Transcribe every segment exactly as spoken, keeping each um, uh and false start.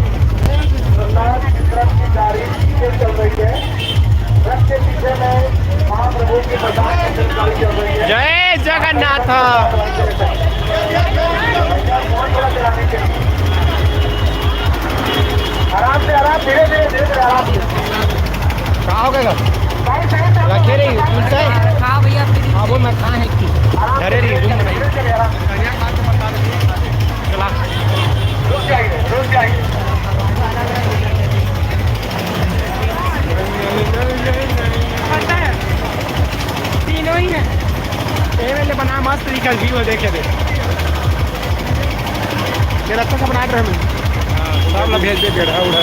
प्रहलाद की तरफ की गाड़ी पीछे चल रही है। रथ के पीछे में महाप्रभु की प्रसाद की गाड़ी चल रही है। जय जगन्नाथ। आराम से, आराम, धीरे धीरे, धीरे धीरे, आराम से। का हो गया? रखे रही, तुम से? हाँ भैया, please। हाँ, वो मैं कहाँ है कि? धरे रही, तुम नहीं। चला। रुक जाइए, रुक जाइए। पता है, तीनों ही है। ये मैंने बना मस्त निकल जी, वो देखे दे। ये अच्छा सा बना रहे हैं। हाँ, सब लोग भेज दे, बेड़ा उड़ा।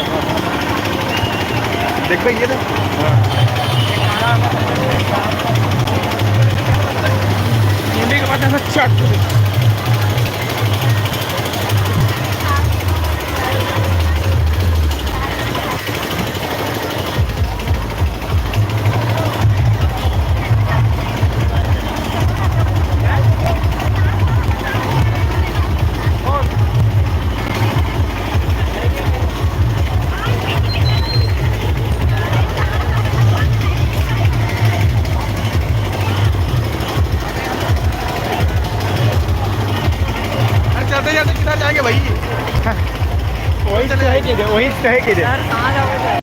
देख भाई, ये देख। हाँ। मुंडी के बाद ऐसा चट। अरे, चलते चलते किधर जाएंगे भाई? वही तो है कि दे, वही तो है कि दे। सर, कहाँ जाओगे?